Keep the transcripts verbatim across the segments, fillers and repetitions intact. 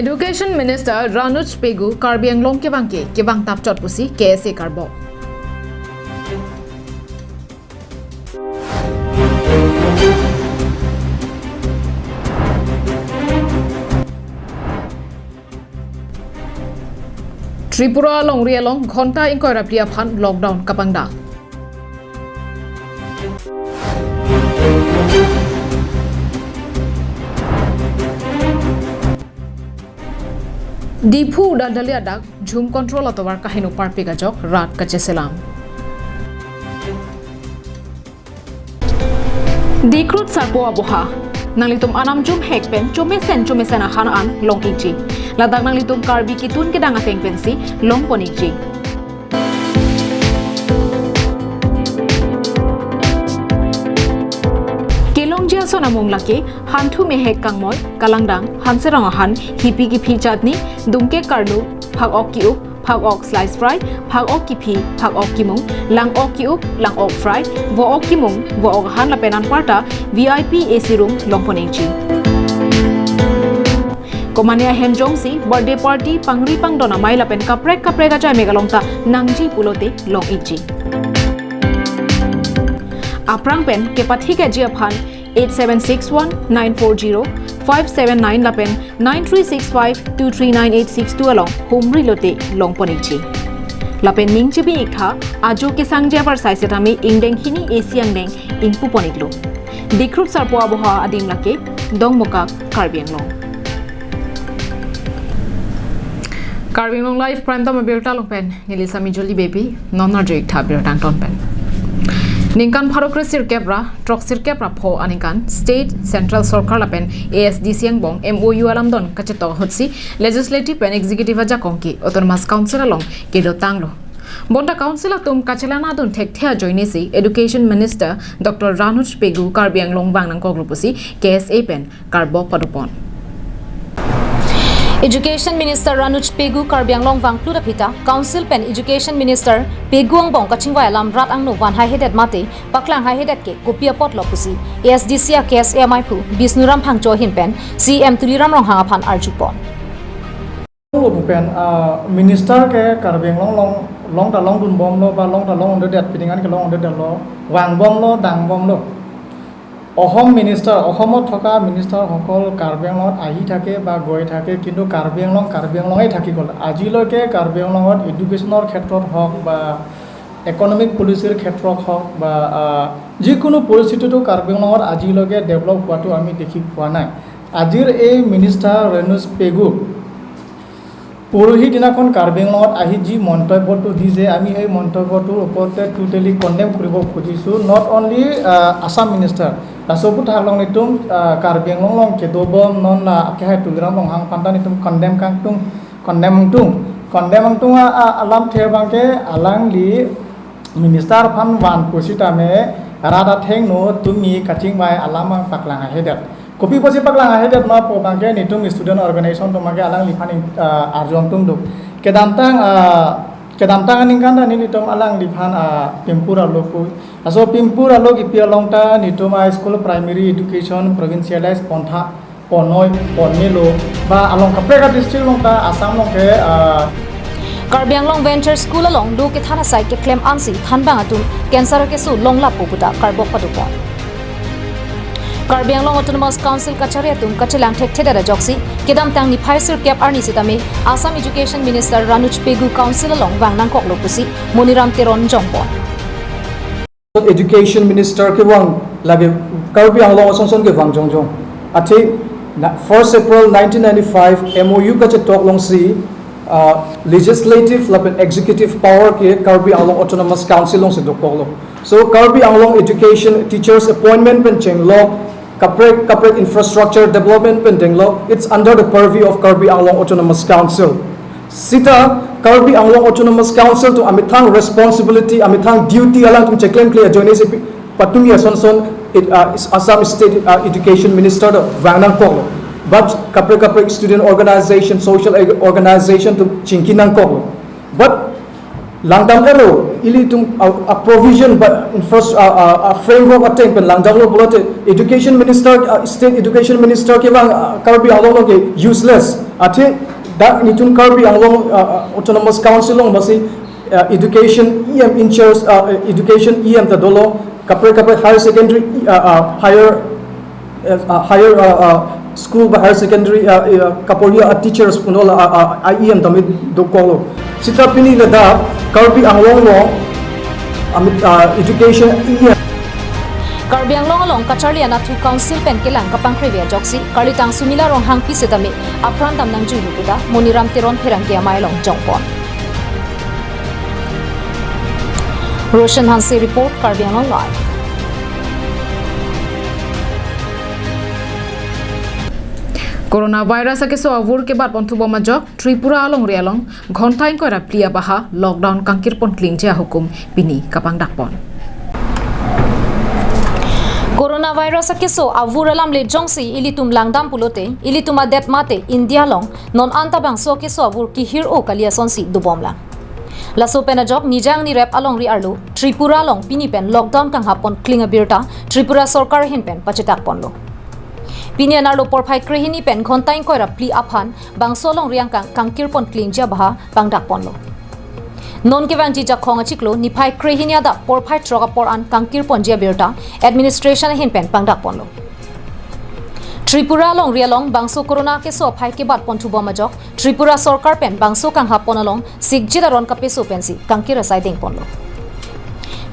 Education Minister Ranuj Pegu Karbi Anglong kevang ke kevang tap chot pusi K S A karbok. Tripura longri along ghonta ingkoi ra phli aphan lockdown kapangdang. Diphu Daldali adak jhum control atovar kaheno parpik ajok rat kacheselam. Dikrut sarpo aboha. Nanglitum anam jumhek pen chomesen chomesen ahan an long ikji. Ladak nanglitum Karbi kitun kedang ateng pensi longpon ikji. Kelongji ason amung lake, hanthu mehek kangmoi, kalangdang, hanserong ahan, hipi kiphi chutney, dungke karlu, phak-ok ki-up, phak-ok slice fry, phak-ok kiphi, phak-ok kimung, lang-ok ki-up, lang-ok fry, vo-ok kimung, vo-ok ahan lapen anparta V I P A C room longpon ikji. Komane ahem jongsi birthday party, pangri pangdon amei lapen kaprek kaprek ajai mek along ta nangji pulote long ikji. Aphrang pen kepathik ikji aphan eight seven six one nine four zero five seven nine lapen nine three six five two three nine eight six two along humri lote longpon ikji. Lapen ning chibi iktha, ajo kesangji apar sai setame ingdeng hini A C angdeng ingpupon iklo. Dikrut sarpo aboha adim lake, Dongmukak, Karbi Anglong. Karbi Anglong Live Prime Time abirta along pen neli Sami Juli Baby, non arju iktha birta angton pen. Ningkan pharo kre sirkep ra throk sirkep ra pho aningkan State, Central Sorkar lapen A S D C angbong M O U alamdon kachetok ahutsi Legislative pen Executive ajakong ke Autonomous Council along kedotanglo. Bonta Council atum kachelang adun thekthe ajoinesi Education Minister Doctor Ranuj Pegu Karbi Anglong vang nangkoklo pusi K S A pen karbok padopon. Education Minister Ranuj Pegu Karbi Anglong vangplut aphi ta Council pen Education Minister Pegu angbong kachingvai alam rat angno van haihedet mate paklang haihedet ke kopi apotlo pusi A S D C a K S A amaiphu Bisnuram Phangcho ahin pen C M Tuliram Ronghang aphan arjupon. Lo pen, ah, minister ke Karbi Anglong long, long ta longdunbomlo ba long ta longdundet, pining an ke longdundetlo, vangbomlo, dangbomlo. অসম মিনিষ্টাৰ, অসমত থকা মিনিষ্টাৰসকল কাৰ্বি আংলঙত আহি থাকে বা গৈ থাকে, কিন্তু কাৰ্বি আংলং কাৰ্বি আংলঙেই থাকি গ'ল। আজিলৈকে কাৰ্বি আংলঙত এডুকেশ্যনৰ ক্ষেত্ৰত হওক বা ইকনমিক পলিচিৰ ক্ষেত্ৰত হওক বা, আহ, যিকোনো পৰিস্থিতিটো কাৰ্বি আংলঙত আজিলৈকে ডেভেলপ হোৱাটো আমি দেখি পোৱা নাই। আজিৰ এই মিনিষ্টাৰ ৰণোজ পেগু পৰহি দিনাখন কাৰ্বি আংলঙত আহি যি মন্তব্যটো দিছে, আমি সেই মন্তব্যটোৰ ওপৰতে টোটেলি কণ্ডেম কৰিব খুজিছোঁ। Not only, আহ, Assam minister, laso aphuthak along nelitum, ah, Karbi Anglong along kedobom non la akehai Tuliram Ronghang aphan ta nelitum condemn kangtung, condemn angtung, condemn angtung a, a, alamthe abangke alangli minister aphan van pusitame rat athengno tumi kachingvai alam abang paklang ahedet. Kopi pusi paklang ahedet ma pu abangke nelitum student organization atum abangke alangliphan, ah, arju angtung do. Kedamtang, ah, kedamtang aningkan ta nelitum alangliphan, ah, Pimpur alo pu. Laso Pimpur alo kipi along ta nelitum a-school primary education provincialize pontha, ponnoi, ponmelo, ba along kaprek a-district along ta Assam along ke, ah, Karbi Anglong Venture School along lo kethan asai keklem ansi thanbang atum cancer keso longlap pu puta karbok padopon. Karbi Anglong Autonomous Council kachari atum kachelang thekthedet ajoksi kedamtang niphai sirkep arni sitame Assam Education Minister Ranuj Pegu Council along vang nangkoklo pusi Moniram Teron jongpon. Education Minister kevang lake Karbi Anglong asonson kevang jongjong. Athe na, first April nineteen ninety-five M O U kachetok alongsi, ah, legislative lapen executive power ke Karbi Anglong Autonomous Council alongsi dokoklo. So Karbi Anglong education, teachers appointment pen chenglo, kaprek kaprek infrastructure development pen denglo, it's under the purview of Karbi Anglong Autonomous Council. Sita Karbi Anglong Autonomous Council atum amethang responsibility, amethang duty alangtum cheklemkle ajoinesi pi-, patumi asonson ed-, ah, is-, Assam State, ah, Education Minister do vang nangkoklo. But kaprek kaprek student organization, social org-, organization atum chingki nangkoklo. But Langdam elo, ilitum a, a provision ba infras-, a, a, a framework ateng pen langdamlo pulote education minister, a, state education minister kevang, a, Karbi Anglong along ke useless. Athe dak nelitum Karbi Anglong, a, a, Autonomous Council along masi, a, education E M in charge, a, education E M ta dolo, kaprek kaprek higher secondary, a, a, higher, a, a, higher, a, a, school ba higher secondary, a, a, kaporhi a teachers puno la, a, a, a E M tame dokoklo. Sita pini ladak Karbi Anglong along, a, a, education E M. Karbi Anglong along kacharli anatthu council pen kelang kapangkrevi ajoksi, Karlitang Sumila Ronghangpi setame apran dam nangjuilo puta Moniram Teron pherangke amei along jongpon. Roshan Hanse report, Karbi Anglong Live. Coronavirus akeso avur kebatpon thubom ajok, Tripura alongri along ghonta ingkoi ra phli abaha lockdown kangkirpon klingji ahukum pini kapangdakpon. Coronavirus akeso avur alam le jongsi ilitum langdam pulote, ilitum adet mate India along non anta bangso akeso avur kehir-o kali asonsi dobomlang. Laso pen ajok nijang nirep alongri arlo Tripura along pini pen lockdown kanghapon kling abirta Tripura sorkar ahin pen pachetakponlo. Pini an arlo porphai krehini pen ghonta ingkoi ra phli aphan bangso alongri angkang kangkirpon klingji abaha pangdakponlo. Non kevangji Jakhong achiklo niphai krehini adap porphai throk apor an kangkirponji abirta administration ahin pen pangdakponlo. Tripura alongri along bangso corona keso aphai kebatpon thubom ajok, Tripura sorkar pen bangso kanghapon along sikjit aron kapeso pensi kangkir asai dengponlo.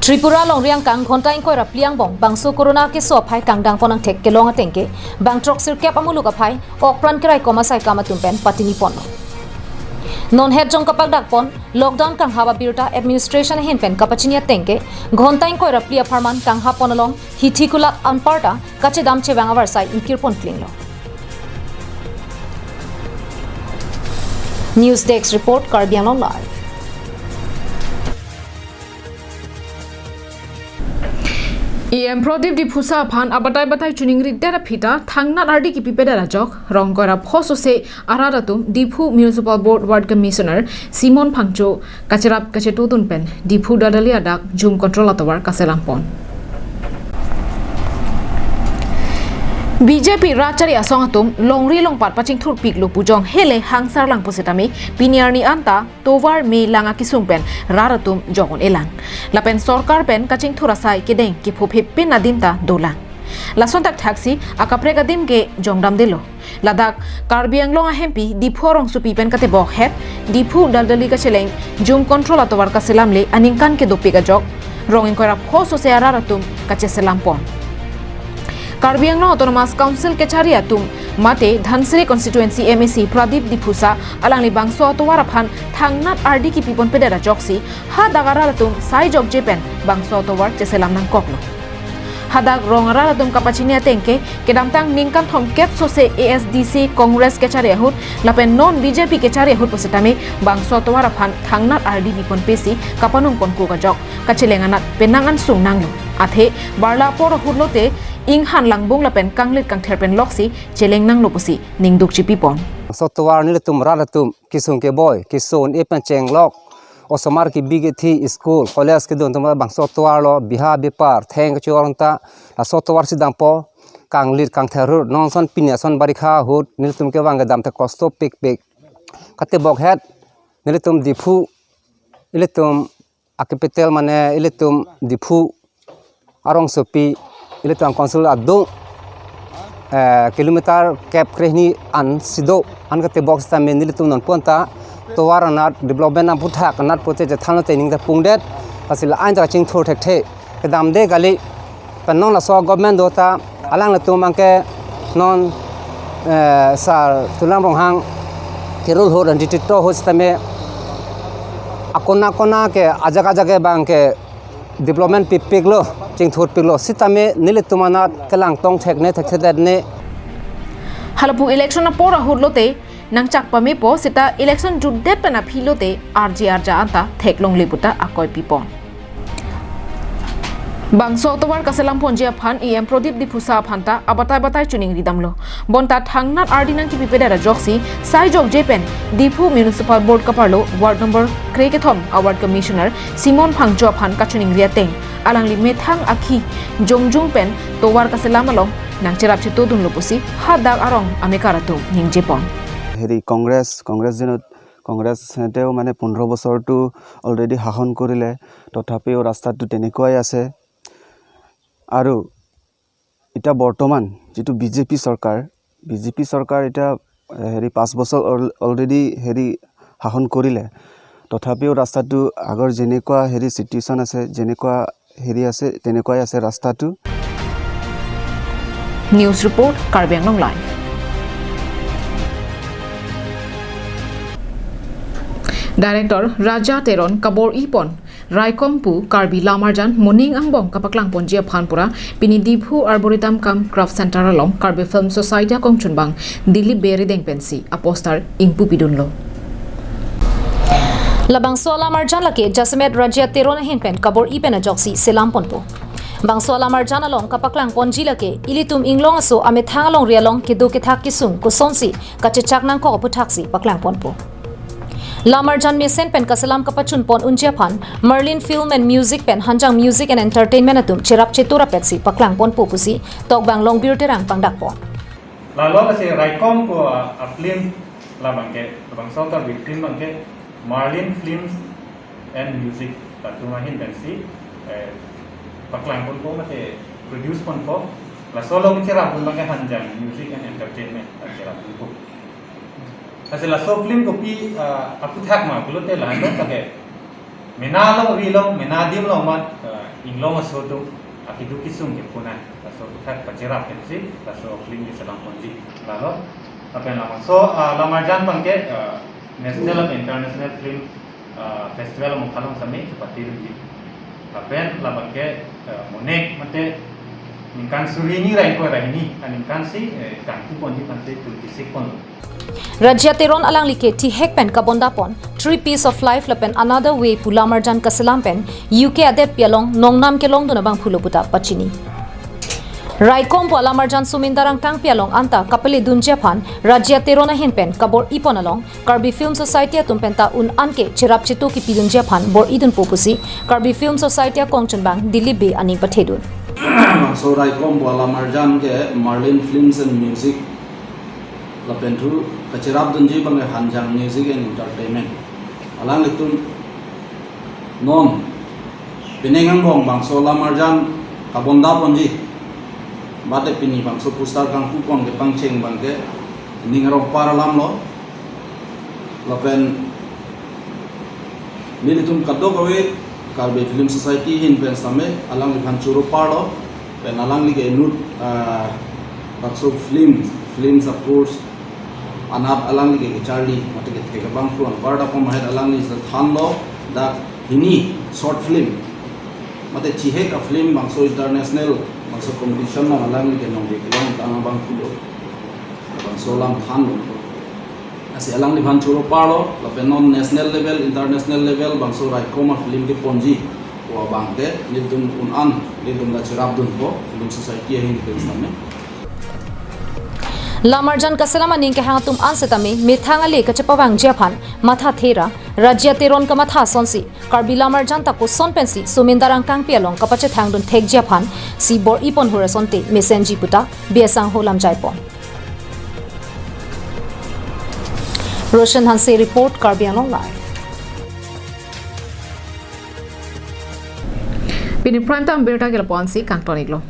Tripura alongri angkang ghonta ingkoi ra phli angbong bangso corona keso aphai kangdangpon angthek kelong ateng ke bang throksirkep amuluk aphai okpran keraikom asai kam atum pen patiniponlo. Non het jong kapangdakpon lockdown kanghap abirta administration ahin pen kapachini ateng ke ghonta ingkoi ra phli apharman kanghapon along hithi kulat anparta kachedam chevang avarsai ingkirpon klinglo. News Desk Report, Karbi Anglong Live. E M Pradip Diphusa aphan abatai batai chuningri det aphi ta thangnat ardi kipipedet ajok, rong ingkoi ra pho sose arat atum Diphu Municipal Board Ward Commissioner Simon Phangcho kacherap kachetudun pen Diphu Daldali adak Jum Control atovar kaselampon. B J P rat chari asong atum longri longpat pachingthurpiklo pu jong hele hangsar lang pusitame pini arni anta tovar me lang akesung pen rat atum jok un-elang. Lapen sorkar pen kachingthur asai kedeng kephophip pin adin ta dolang. Lason thakthaksi akaprek adim ke jongdamdelo. Ladak Karbi Anglong ahempi Diphu arongsopi pen katebok het Diphu Daldali kacheleng Jum Control atovar kaselam le aningkan kedopik ajok rong ingkoi ra pho sose arat atum kacheselampon. Karbi Anglong Autonomous Council kechari atum mate Dhansiri Constituency M A C Pradip Diphusa alangli bangso atovar aphan thangnat ardi kipiponpedet ajoksi hadak arat atum sai jokje pen bangso atovar cheselam nangkoklo. Hadak rong arat atum kapachini ateng ke kedamtang ningkan thomkep sose A S D C Congress kechari ahut lapen non B J P kechari ahut pusitame bangso atovar aphan thangnat ardi piponpesi kapanungponkok ajok kacheleng anat penang ansung nanglo. Athe barla apor ahut lote inghan langbung lapen kanglit kangther pen loksi cheleng nanglo pusi ningduk chipipon. Bangso atovar nelitum rat atum kesung keboi, keso un-e pen chenglok, osomar kebi kethi, school, college kedun atum bangso atovar lo, biha bipar, theng kechor anta, laso atovar si dampo, kanglit kangther ahut, non ason pini ason barikha ahut, nelitum kevang kedam te kosto pikpik. Katebok het, nelitum Diphu, ilitum a capital mane ilitum Diphu arongsopi ilitum council adung, eh, kilometer kep krehini an si do an katebok sitame nelitum non pon ta tovar anat development aphuthak anat pote chethan lote ning ta pungdet, lasi la-an ta kachingthur thekthe kedamde kali. Pen non laso government do ta alanglitum anke non, eh, Sir Tuliram Ronghang kerul ahut, D T to ahut sitame akona kona ke ajak ajak ke bang ke development pipiklo, chingthurpiklo, sitame nelitum anat kelang tong thekne thekthedetne. Halapu election apor ahut lote nangchak pamepo seta election jutdet pen aphi lote arji arja anta theklongle puta akoi pipon. Bangso atovar kaselam ponji aphan E M Pradip Diphusa aphan ta abatai batai choningri damlo. Bonta thangnat ardi nangkipipedet ajoksi sai jokje pen Diphu Municipal Board kaparlo ward number kre kethom a ward commissioner Simon Phangcho aphan kachoningri ateng, alangli methang akhi jongjung pen tovar kaselam along nangcherap chetodunlo pusi hadak arong amekar atum ningjepon. হেৰি কংগ্ৰেছ কংগ্ৰেছ দিনত কংগ্ৰেছেও মানে পোন্ধৰ বছৰটো অলৰেডি শাসন কৰিলে, তথাপিও ৰাস্তাটো তেনেকুৱাই আছে। আৰু এতিয়া বৰ্তমান যিটো বিজেপি চৰকাৰ, বিজেপি চৰকাৰ এতিয়া এ, হেৰি পাঁচ বছৰ অল- অলৰেডি হেৰি শাসন কৰিলে, তথাপিও ৰাস্তাটো আগৰ যেনেকুৱা হেৰি চিটুৱেশ্যন আছে, যেনেকুৱা হেৰি আছে, তেনেকুৱাই আছে ৰাস্তাটো। News report, Karbi Anglong Live. Director Raja Teron kabor-ipon Raikom pu Karbi Lamarjan moning angbong kapaklang ponji aphan pura pini Diphu Arboretum cum Craft Center along Karbi Film Society akongchunbang Dilip Bey arideng pensi aposter ingpupidunlo. Labangso alamarjan lake jasemet Raja Teron ahin pen kabor-i pen ajoksi selam ponpo. Bangso alamarjan along kapaklang ponji lake ilitum inglong aso amethang alongri along kedo kethak kesung kosonsi kachechak nangkok aputhaksi paklang ponpo. Lamarjan mesen pen kaselam kapachun pon unji aphan Merlin Film and Music pen Hanjang Music and Entertainment atum cherap chetu rapetsi paklang ponpo pusi tokbang Longbir Terang pangdak pon. Lalo lasi Raikom pu a, a film labangke, labangso Karbi film abangke Merlin Films and Music latum ahin pensi eh, paklang ponpo mate produce ponpo. Laso along cherap dun abangke Hanjang Music and Entertainment cherap ponpo. Lasi laso film kopi ah, aphuthak ma pulote lahenlo, lake mena alongri along, mena adim along amat ah, inglong aso atum akedo kesung kepu na laso aphuthak pacherap pensi laso film keselam ponji. Lalo lapen labangso ah, lamarjan abangke ah, national and international film ah, festival amokha along sitame chepate dunji. Lapen labangke ah, monek mate ningkan suri hini ra ingkoi ra hini aningkansi eh, kangpu ponji aphansi tun kesik ponlo. Raja Teron alangli ke thihek pen kabonda pon Three Piece of Life lapen Another Way pu lamarjan kaselam pen U K adetpi along nongnam kelongdun abangphulo puta pachini. Raikom pu alamarjan Sumin Darang Kangpi along anta kapele dunji aphan Raja Teron ahin pen kabor-ipon along Karbi Film Society atum penta un an ke cherap chetu kipidunji aphan bor-idunpo pusi Karbi Film Society akongchunbang Dilip Bey aning pathedun. Bangso Raikom pu alamarjan ke Merlin Films and Music lapen thu kacherap dunji abangke Hanjang Music and Entertainment. Alanglitum non penang angbong bangso lamarjan kabonda ponji. Mate pini bangso poster kangpu pon kepangcheng abangke ning arong par alamlo. Lapen nelitum kadokave Karbi Film Society ahin pen sitame alangliphan choro parlo, pen alangli ke inut ah, bangso film, film of course, anat alangli ke kecharli mate kethek abang phuan parda pom ahet alangli thanlo dak hini short film mate thihek a film bangso international bangso competition along alangli ke nongve kelongtang abangphulo, bangso alam thanlo. Lasi alangliphan choro parlo, lapen non national level, international level bangso Raikom a film keponji pu abangke nelitum un an nelitum ta cherapdunpo Film Society ahin pen sitame. Lamarjan kaselam aning kehang atum an setame methang ale kachepavangji aphan mathathe ra Raja Teron kamatha asonsi Karbi lamarjan ta koson pensi Sumin Darang Kangpi along kapachethangdun thekji aphansi bor-ipon hur asonte mesenji puta B S Sangho lamjaipon. Roshan Hanse report, Karbi Anglong Live. Pini prime time birta ke lapu-ansi kangton-iklo.